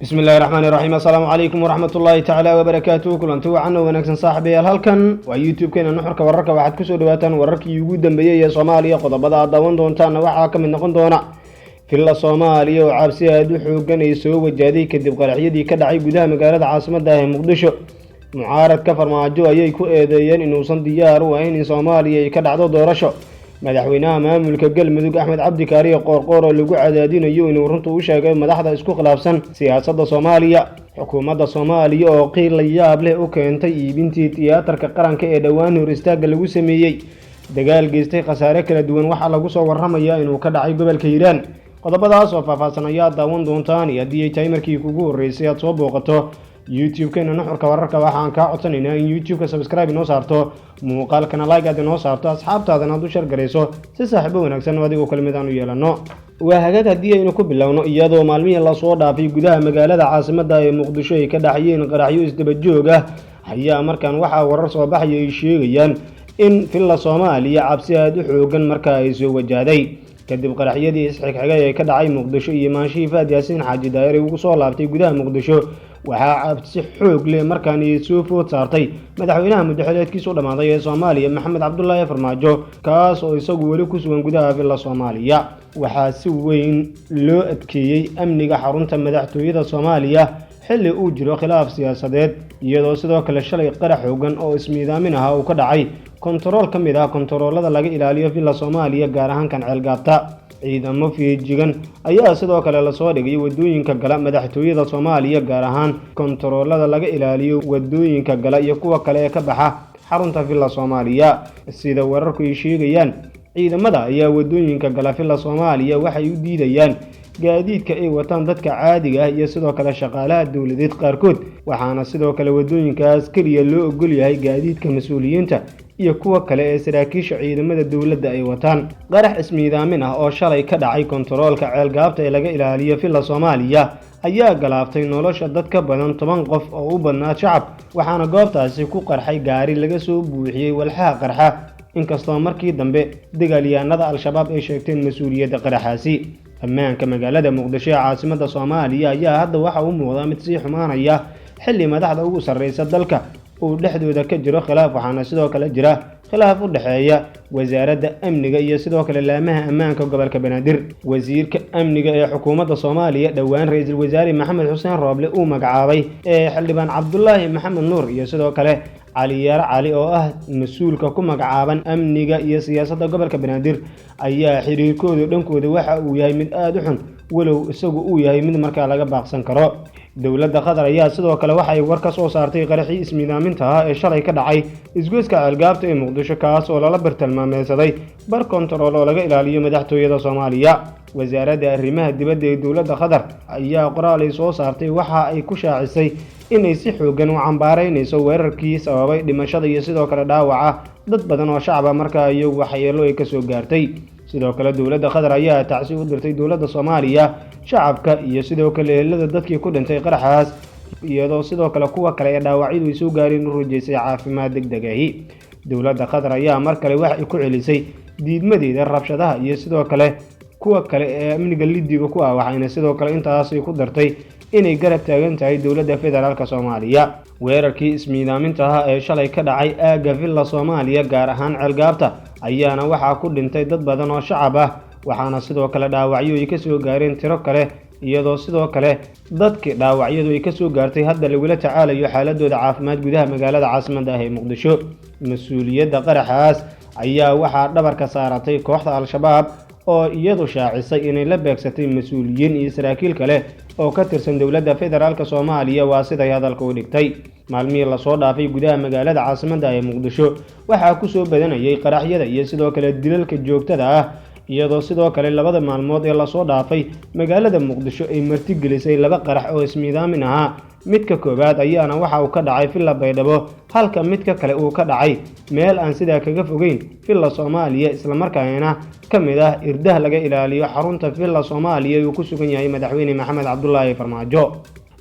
Bismi illahi raxmaani raxiim. Assalaamu calaykum waraxmat ullaahi tacaala wabarakaatuhu. Kulanti wacan oo wanaagsan, saaxiibayaal. Halkan waa YouTube-keena Nuxurka Wararka. Waxaad kusoo dhawaataan wararkii ugu dambeeyey ee Soomaaliya. Qodobada aad daawan doontaanna waxaa ka mid noqon doona Villa Soomaaliya oo cabsi aada u xoogan ay soo wajahday kadib qaraxyadii ka dhacay gudaha magaalada caasimadda ah ee Muqdisho. Mucaaradka Farmaajo ayay ku eedeeyeen inuusan diyaar u ahayn in Soomaaliya ay ka dhacdo doorasho. Madaxweynaha maamulka Galmudug, Axmed Cabdi Kaariye Qoorqoor, oo lagu cadaadinayo inuu runta u sheegay madaxda isku khilaafsan siyaasadda Soomaaliya. Xukuumadda Soomaaliya oo qiil la yaab leh u keentay iibintii Tiyaatarka Qaranka ee dhowaan hor istaagga lagu sameeyey. Dagaal geystay khasaare kala duwan waxaa lagu soo warramayaa inuu ka dhacay gobolka Hiiraan. Qodobadaas oo faahfaahsan ayaa daawan doontaan, iyo haddii ay tahay markii kugu horreysay aad soo booqato YouTube-keena Nuxurka Wararka, waxaan kaa codsanaynaa in YouTube-ka subscribe inoo saarto, muuqaalkana like aad inoo saarto, asxaabtaadana aad u share garayso, si saaxiibo wanaagsan oo adigoo kale mid aan u yeelanno. Waa hagaag, haddii aynu ku bilowno, iyadoo maalmihii lasoo dhaafay gudaha magaalada caasimadda ee Muqdisho ay ka dhaxayeen qaraxyo isdaba joog ah, ayaa markaan waxaa warar soo baxaya ay sheegayaan in Villa Soomaaliya cabsi aada u xoogan markaa ay soo wajahday kadib qaraxyadii isxigxigay ee ka dhacay Muqdisho iyo maanshihii Faad Yaasiin Xaaji Daayir ugu soo laabtay gudaha Muqdisho. Waxaa cabsi xoog leh markaan soo food saartay madaxweynaha muddaxileedkiisu dhammaaday ee Soomaaliya, Maxamed Cabdulaahi Farmaajo, kaas oo isagu weli ku sugan gudaha Villa Soomaaliya. Waxaa si weyn loo adkeeyey amniga xarunta madaxtooyada Soomaaliya xilli uu jiro khilaaf siyaasadeed, iyadoo sidoo kale shalay qarax xoogan oo ismiidaamin ah uu ka dhacay kontarool ka mid ah kontaroolada laga ilaaliyo Villa Soomaaliya, gaar ahaan kan Ceelgaabta. Ciidamo feejigan ayaa sidoo kale lasoo dhigay wadooyinka gala madaxtooyada Soomaaliya, gaar ahaan kontaroolada laga ilaaliyo wadooyinka gala iyo kuwa kale ee ka baxa xarunta Villa Soomaaliya. Sida wararku ay sheegayaan, ciidamada ayaa wadooyinka gala Villa Soomaaliya waxay u diidayaan gaadiidka ay wataan dadka caadiga ah iyo sidoo kale shaqaalaha dowladeed qaarkood, waxaana sidoo kale wadooyinkaas keliya loo ogol yahay gaadiidka mas-uuliyiinta iyo kuwa kale ee saraakiisha ciidamada dowladda ay wataan. Qarax ismiidaamin ah oo shalay ka dhacay kontaroolka Ceelgaabta ee laga ilaaliyo Villa Soomaaliya ayaa galaaftay nolosha dad ka badan 10 qof oo u badnaa shacab, waxaana goobtaasi ku qarxay gaari laga soo buuxiyey walxaha qarxa, inkastoo markii dambe dagaalyahanada Al-Shabaab ay sheegteen mas-uuliyadda qaraxaasi. Ammaanka magaalada Muqdisho ee caasimadda Soomaaliya ayaa hadda waxa uu muuqdaa mid sii xumaanaya, xilli madaxda ugu sarreysa dalka uu dhexdooda ka jiro khilaaf, waxaana sidoo kale jira khilaaf u dhexeeya wasaaradda amniga iyo sidoo kale laamaha ammaanka gobolka Banaadir. Wasiirka amniga ee xukuumadda Soomaaliya dhowaan ra-iisul wasaare Maxamed Xuseen Rooble uu magacaabay ee xildhibaan Cabdulaahi Maxamed Nuur iyo sidoo kale Cali Yaro Cali oo ah mas-uulka ku magacaaban amniga iyo siyaasadda gobolka Banaadir ayaa xiriirkooda dhankooda waxa uu yahay mid aada u xun, walow isagu uu yahay mid markaa laga baaqsan karo. Dowladda Qatar ayaa sidoo kale waxay war ka soo saartay qaraxii ismiidaaminta ah ee shalay ka dhacay isgoyska Ceelgaabta ee Muqdisho, kaas oo lala bartilmaameedsaday bar kontarool oo laga ilaaliyo madaxtooyada Soomaaliya. Wasaaradda arrimaha dibadda ee dowladda Qatar ayaa qoraal ay soo saartay waxa ay ku shaacisay inay si xoogan u cambaaraynayso weerarkii sababay dhimashada iyo sidoo kale dhaawaca dad badan oo shacaba markaa iyagu waxyeelo ay kasoo gaartay. Sidoo kale dowladda Qatar ayaa tacsi u dirtay dowladda Soomaaliya, shacabka iyo sidoo kale ehelada dadkii ku dhintay qaraxaas, iyadoo sidoo kale kuwa kale ee dhaawacyadu ay soo gaareen u rajaysay caafimaad deg deg ahi. Dowladda Qatar ayaa mar kale waxay ku celisay diidmadeeda rabshadaha iyo sidoo kale kuwa kale ee amniga lidiga ku ah, waxayna sidoo kale intaasi ku dartay inay garab taagan tahay dowladda federaalka Soomaaliya. Weerarkii ismiidaaminta ah ee shalay ka dhacay aagga Villa Soomaaliya, gaar ahaan Ceelgaabta, ayaana waxaa ku dhintay dad badan oo shacab ah, waxaana sidoo kale dhaawacyo ay kasoo gaareen tiro kale, iyadoo sidoo kale dadkii dhaawacyadu ay kasoo gaartay hadda lagula tacaalayo xaaladooda caafimaad gudaha magaalada caasimadda ah ee Muqdisho. Mas-uuliyadda qaraxaas ayaa waxaa dhabarka saaratay kooxda Al-Shabaab oo iyadu shaacisay inay la beegsatay mas-uuliyiin iyo saraakiil kale oo ka tirsan dowladda federaalka Soomaaliya, waa siday hadalka u dhigtay. Maalmihii lasoo dhaafay gudaha magaalada caasimadda ee Muqdisho waxaa kusoo badanayay qaraxyada iyo sidoo kale dilalka joogtada ah, iyadoo sidoo kale labada maalmood ee lasoo dhaafay magaalada Muqdisho ay martigelisay laba qarax oo ismiidaamin ahaa. Midka koowaad ayaana waxa uu ka dhacay Villa Baydhabo, halka midka kale uu ka dhacay meel aan sidaa kaga fogeyn Villa Soomaaliya, islamarkaana ka mid ah irdaha laga ilaaliyo xarunta Villa Soomaaliya uu ku sugan yahay madaxweyne Maxamed Cabdulaahi Farmaajo.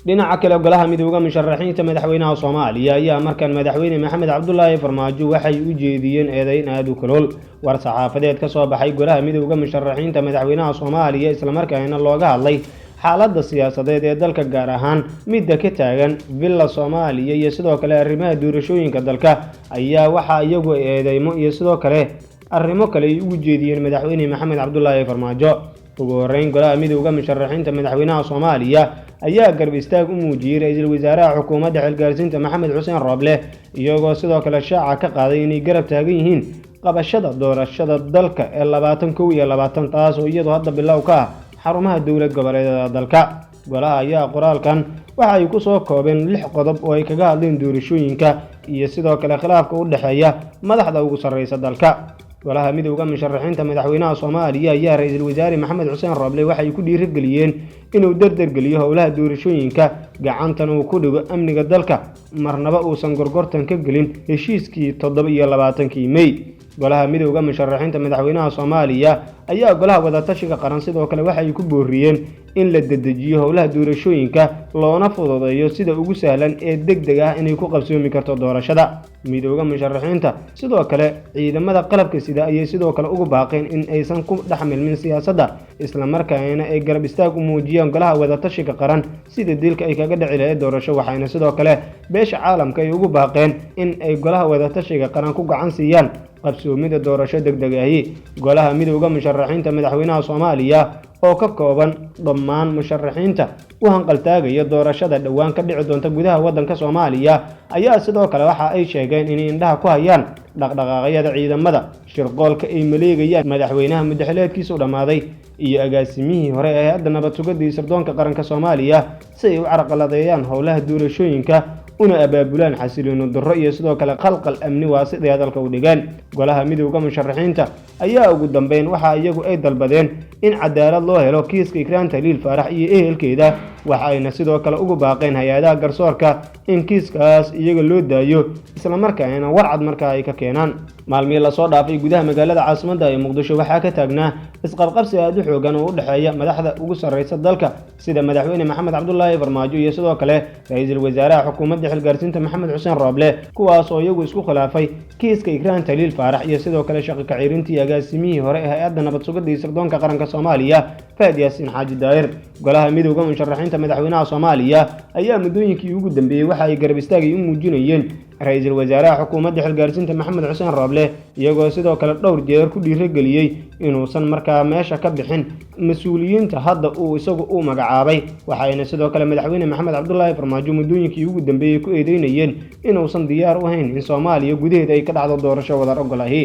Dhinaca kale, golaha midooda musharaxiinta madaxweynaha Soomaaliya ayaa markaan madaxweyne Maxamed Cabdulaahi Farmaajo waxay u jeediyeen eedeyn aada u kulul. War saxaafadeed ka soo baxay golaha midooda musharaxiinta madaxweynaha Soomaaliya, islamarkaana looga hadlay Xaaladda siyaasadeed ee dalka, gaar ahaan midda ka taagan Villa Soomaaliya iyo sidoo kale arrimaha doorashooyinka dalka, ayaa waxaa iyagu eedeymo iyo sidoo kale arrimo kale ay ugu jeediyeen madaxweyne Maxamed Cabdulaahi Farmaajo. Ugu horreyn, golaha midowda musharaxiinta madaxweynaha Soomaaliya ayaa garab istaag u muujiyey ra-iisul wasaaraha xukuumadda xilgaarsiinta Maxamed Xuseen Rooble, iyagoo sidoo kale shaaca ka qaaday inay garab taagan yihiin qabashada doorashada dalka ee 2021, taas oo iyadu hadda bilow ka ah xarumaha dowlad goboleedyada dalka. Golaha ayaa qoraalkan waxa ay ku soo koobeen 6 qodob oo ay kaga hadleen doorashooyinka iyo sidoo kale khilaafka u dhexeeya madaxda ugu sarreysa dalka. Golaha midowda musharaxiinta madaxweynaha Soomaaliya ayaa ra-iisul wasaare Maxamed Xuseen Rooble waxay ku dhiirigeliyeen inuu dardargeliyo howlaha doorashooyinka, gacantan uu ku dhigo amniga dalka, marnaba uusan gorgortan ka gelin heshiiskii 27-kii Mey. Golaha midowda musharaxiinta madaxweynaha Soomaaliya ayaa golaha wadatashiga qaran sidoo kale waxay ku booriyeen in la dedejiyo howlaha doorashooyinka, loona fududeeyo sida ugu sahlan ee deg deg ah inay ku qabsoomi karto doorashada. Midowda musharaxiinta sidoo kale ciidamada qalabka sida ayay sidoo kale ugu baaqeen in aysan ku dhex milmin siyaasadda, islamarkaana ay garab istaag u muujiyaan golaha wadatashiga qaran sida dilka ay kaga dhici lahayd doorasho. Waxayna sidoo kale beesha caalamka ay ugu baaqeen in ay golaha wadatashiga qaran ku gacan siiyaan qabsoomida doorasho deg deg ahi. Golaha midowda musharaxiinta madaxweynaha Soomaaliya oo ka kooban dhammaan musharaxiinta u hanqaltaagaya doorashada dhowaan ka dhici doonta gudaha waddanka Soomaaliya ayaa sidoo kale waxa ay sheegeen inay indhaha ku hayaan dhaqdhaqaaqyada ciidamada, shirqoolka ay maleegayaan madaxweynaha muddaxileedkiisu dhammaaday iyo agaasimihii hore ee hay-adda nabad sugidda iyo sirdoonka qaranka Soomaaliya, si ay u carqaladeeyaan howlaha doorashooyinka una abaabulaan xasilooni darro iyo sidoo kale qalqal amni, waa siday hadalka u dhigeen. Golaha midowda musharaxiinta ayaa ugu dambeyn waxa iyagu ay dalbadeen in cadaalad loo helo kiiska Ikraan Taliil Faarax iyo ehelkeeda, waxa ayna sidoo kale ugu baaqeen hay-adaha garsoorka in kiiskaas iyaga loo daayo, islamarkaana warcad markaa ay ka keenaan. Maalmihii lasoo dhaafay, gudaha magaalada caasimadda ee Muqdisho waxaa ka taagnaa isqabqabsi aad u xoogan oo u dhexeeya madaxda ugu sarreysa dalka, sida madaxweyne Maxamed Cabdulaahi Farmaajo iyo sidoo kale ra-iisul wasaaraha xukuumadda xilgaarsiinta Maxamed Xuseen Rooble, kuwaas oo iyagu isku khilaafay kiiska Ikraan Taliil Faarax iyo sidoo kale shaqo kaciirintii agaasimihii hore ee hay-adda nabad sugidda iyo sirdoonka qaranka Soomaaliya Fahad Yaasiin Xaaji Daahir. Golaha midowda musharaxiinta madaxweynaha Soomaaliya ayaa muddooyinkii ugu dambeeyey waxa ay garab istaagay u muujinayeen ra-iisul wasaaraha xukuumadda xilgaarsiinta Maxamed Xuseen Rooble, iyagoo sidoo kale dhowr jeer ku dhiirigeliyey inuusan markaa meesha ka bixin mas-uuliyiinta hadda uu isagu u magacaabay. Waxayna sidoo kale madaxweyne Maxamed Cabdulaahi Farmaajo muddooyinkii ugu dambeeyey ku eedeynayeen inuusan diyaar u ahayn in Soomaaliya gudaheeda ay ka dhacdo doorasho wadar ogol ahi.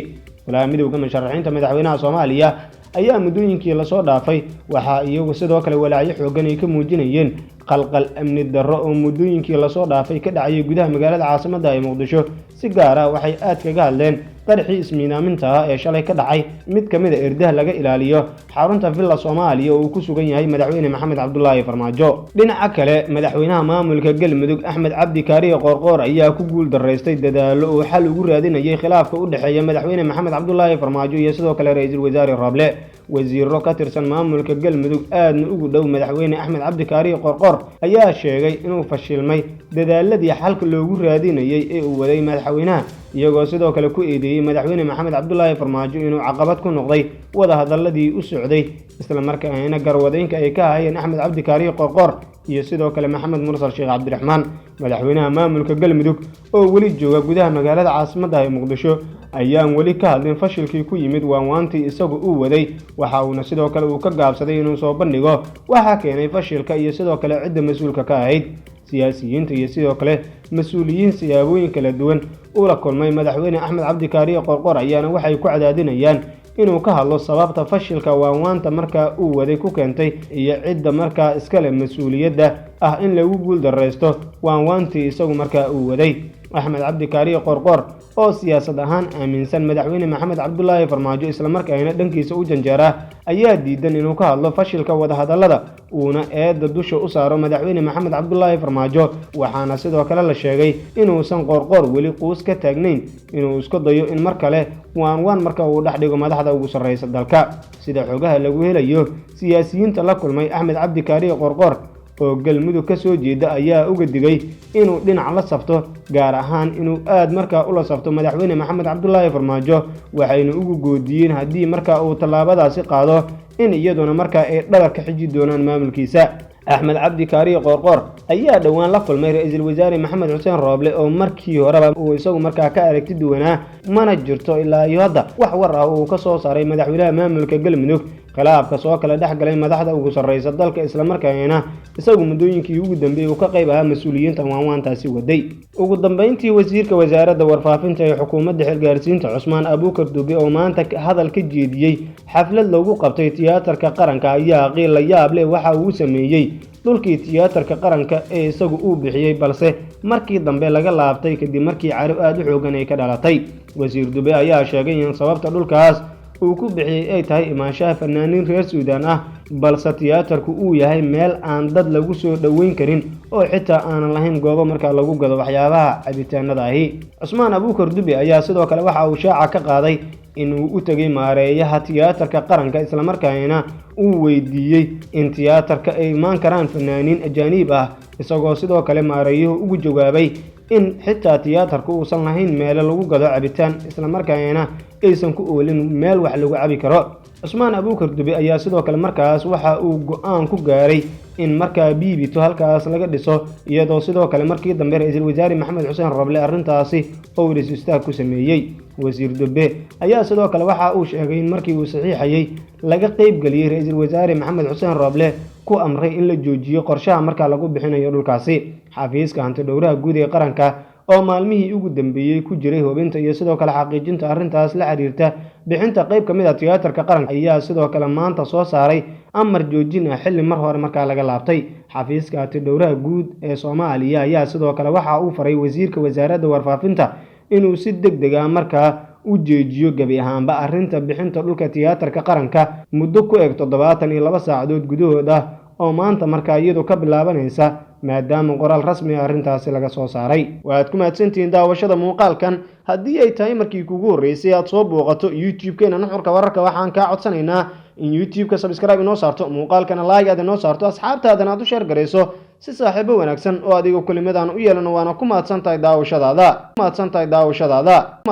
Golaha midowda musharaxiinta madaxweynaha Soomaaliya ayaa muddooyinkii lasoo dhaafay waxaa iyagu sidoo kale walaacyo xooggan ay ka muujinayeen qalqal amni darro oo muddooyinkii lasoo dhaafay ka dhacayay gudaha magaalada caasimadda ee Muqdisho. Si gaar ah waxay aad kaga hadleen qaraxii ismiidaaminta ah ee shalay ka dhacay mid ka mid a erdaha laga ilaaliyo xarunta Villa Soomaaliya oo uu ku sugan yahay madaxweyne Maxamed Cabdulaahi Farmaajo. Dhinaca kale, madaxweynaha maamulka Galmudug Axmed Cabdi Kaariye Qoorqoor ayaa ku guul daraystay dadaallo uu xal ugu raadinayay khilaafka u dhexeeya madaxweyne Maxamed Cabdulaahi Farmaajo iyo sidoo kale ra-iisul wasaare Rooble. Wasiiro ka tirsan maamulka Galmudug aadna ugu dhow madaxweyne Axmed Cabdi Kaariye Qoorqoor ayaa sheegay inuu fashilmay dadaaladii xalka loogu raadinayay ee uu waday madaxweynaha, iyagoo sidoo kale ku eedeeyey madaxweyne Maxamed Cabdulaahi Farmaajo inuu caqabad ku noqday wada hadalladii u socday, islamarkaana garwadeynka ay ka hayeen Axmed Cabdi Kaariye Qoorqoor iyo sidoo kale Maxamed Mursal Sheekh Cabdiraxmaan. Madaxweynaha maamulka Galmudug oo weli jooga gudaha magaalada caasimadda ee Muqdisho ayaan weli ka hadlin fashilkii ku yimid waanwaantii isagu uu waday, waxa uuna sidoo kale uu ka gaabsaday inuu soo bandhigo waxa keenay fashilka iyo sidoo kale cidda mas-uulka ka ahayd. Siyaasiyiinta iyo sidoo kale mas-uuliyiin siyaabooyin kala duwan ula kulmay madaxweyne Axmed Cabdi Kaariye Qoorqoor ayaana waxay ku cadaadinayaan inuu ka hadlo sababta fashilka waanwaanta markaa uu waday ku keentay iyo cidda markaa iskale mas-uuliyadda ah in lagu guul daraysto waanwaantii isagu markaa uu waday. Axmed Cabdi Kaariye Qoorqoor oo siyaasad ahaan aaminsan madaxweyne Maxamed Cabdulaahi Farmaajo, islamarkaana dhankiisa u janjeera, ayaa diidan inuu ka hadlo fashilka wadahadallada uuna eedda dusha u saaro madaxweyne Maxamed Cabdulaahi Farmaajo. Waxaana sidoo kale la sheegay inuusan Qoorqoor weli quus ka taagnayn inuu isku dayo in mar kale waanwaan marka uu dhex dhigo madaxda ugu sarreysa dalka. Sida xogaha lagu helayo, siyaasiyiinta la kulmay Axmed Cabdi Kaariye Qoorqoor oo Galmudug ka soo jeeda ayaa uga digay inuu dhinac la safto, gaar ahaan inuu aad markaa ula safto madaxweyne Maxamed Cabdulaahi Farmaajo. Waxayna ugu goodiyeen haddii markaa uu tallaabadaasi qaado In iyaduna markaa ay dhabar ka xiji doonaan maamulkiisa. Axmed Cabdi Kaariye Qoorqoor ayaa dhowaan la kulmay Ra-iisul Wasaare Maxamed Xuseen Rooble, oo markii horeba uu isagu markaa ka aragti duwanaa. Mana jirto ilaa iyo hadda wax war ah uu ka soo saaray madaxweynaha maamulka Galmudug khilaafka soo kala dhex galay madaxda ugu sarreysa dalka, islamarkaana isagu muddooyinkii ugu dambeeyey uu ka qayb ahaa mas-uuliyiinta waanwaantaasi waday. Ugu dambeyntii, wasiirka wasaaradda warfaafinta ee xukuumadda xilgaarsiinta, Cusmaan Abuukar Dube, oo maanta hadal ka jeediyey xaflad lagu qabtay Tiyaatarka Qaranka, ayaa qiil la yaab leh waxa uu sameeyey dhulkii Tiyaatarka Qaranka ee isagu uu bixiyey, balse markii dambe laga laabtay kadib markii caro aada u xoogan ay ka dhalatay. Wasiir Dube ayaa sheegay in sababta dhulkaas uu ku bixiyey ay tahay imaanshaha fanaaniin reer Suudaan ah, balse tiyaatarku uu yahay meel aan dad lagu soo dhoweyn karin oo xitaa aanan lahayn goobo markaa lagu gado waxyaabaha cabitaanada ahi. Cusmaan Abuukar Dube ayaa sidoo kale waxa uu shaaca ka qaaday inuu u tegay maareeyaha Tiyaatarka Qaranka, islamarkaana uu weydiiyey in tiyaatarka ay imaan karaan fanaaniin ajaaniib ah, isagoo sidoo kale maareeyuhu ugu jawaabay in xitaa tiyaatarku uusan lahayn meelo lagu gado cabitaan, islamarkaana aysan ku oolin meel wax lagu cabi karo. Cusmaan Abuukar Dube ayaa sidoo kale markaas waxa uu go-aan ku gaaray in markaa biibito halkaas laga dhiso, iyadoo sidoo kale markii dambe Ra-iisul Wasaare Maxamed Xuseen Roble arrintaasi uu dhis istaag ku sameeyey. Wasiir Dube ayaa sidoo kale waxa uu sheegay in markii uu saxiixayey laga qeyb geliyey Ra-iisul Wasaare Maxamed Xuseen Roble ku amray in la joojiyo qorshaha markaa lagu bixinayo dhulkaasi. Xafiiska Hantidhowraha Guud ee Qaranka oo maalmihii ugu dambeeyey ku jiray hubinta iyo sidoo kale xaqiijinta arrintaas la xiriirta bixinta qayb ka mid ah Tiyaatarka Qaranka ayaa sidoo kale maanta soo saaray amar joojin ah, xilli mar hore markaa laga laabtay. Xafiiska Hantidhowraha Guud ee Soomaaliya ayaa sidoo kale waxa uu faray wasiirka wasaaradda warfaafinta inuu si deg deg ah markaa u jeejiyo gebi ahaanba arrinta bixinta dhulka Tiyaatarka Qaranka muddo ku eg 72 saacadood gudahood ah, oo maanta markaa iyadu ka bilaabanaysa, maadaama qoraal rasmi ah arrintaasi laga soo saaray. Waad ku mahadsantihiin daawashada muuqaalkan. Haddii ay tahay markii kugu horreysay aad soo booqato YouTube-keena Nuxurka Wararka, waxaan kaa codsanaynaa in YouTube-ka subscribe inoo saarto, muuqaalkana like aad inoo saarto, asxaabtaadana aad u share garayso si saaxiibo wanaagsan oo adiga kulimadaan u yeelano. Waana ku mahadsan tahay daawashadaada. Mahadsan tahay daawashadaada.